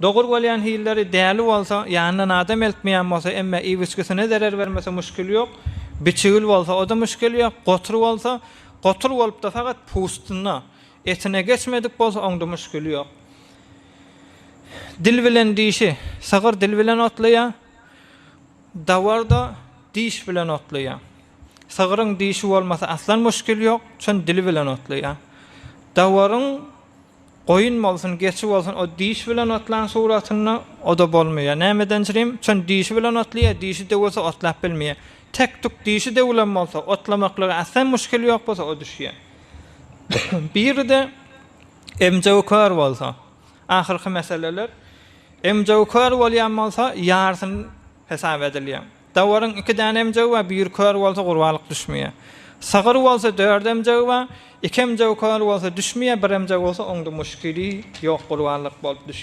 Dogry bolýan hilleri däli bolsa, ýanyndan adam eltmeýän bolsa, emme iýip-içgisine zerer bermese muşkil ýok. Biçigil bolsa, o-da muşkil ýok. Gotur bolsa, gotur bolup-da fakat pustunda, etine geçmedik bolsa, oňda muşkil ýok. Dil bilen dişi, sygyr dil bilen otlaýar, dawar-da diş bilen otlaýar. Sygryň dişi bolmasa aslan muşkil ýok, çün dili bilen otlaýar. Dawaryň Goýun bolsun, geçi bolsun, o diş bilen otlan suratynda o-da bolmaýar. Nämeden çyrim? Çün dişi bilen otlaýar, dişi döwülse otlap bilmeýär. Tek-tük dişi döwülen bolsa, otlamaklyga aslan muşkil ýok bolsa, o düşýär. Biri-de emjewi kör bolsa. Ahyrky meseleler. Emjewi kör bolýan bolsa, ýarsyny hesap edilýär. Dawaryň iki däne emjegi bar, biri kör bolsa gurbanlyk düşmeýär. Sygyr bolsa dört emjegi bar, iki emjegi kör bolsa düşmeýär, bir emjegi bolsa oňda muşkili ýok gurbanlyk bolup düşýär.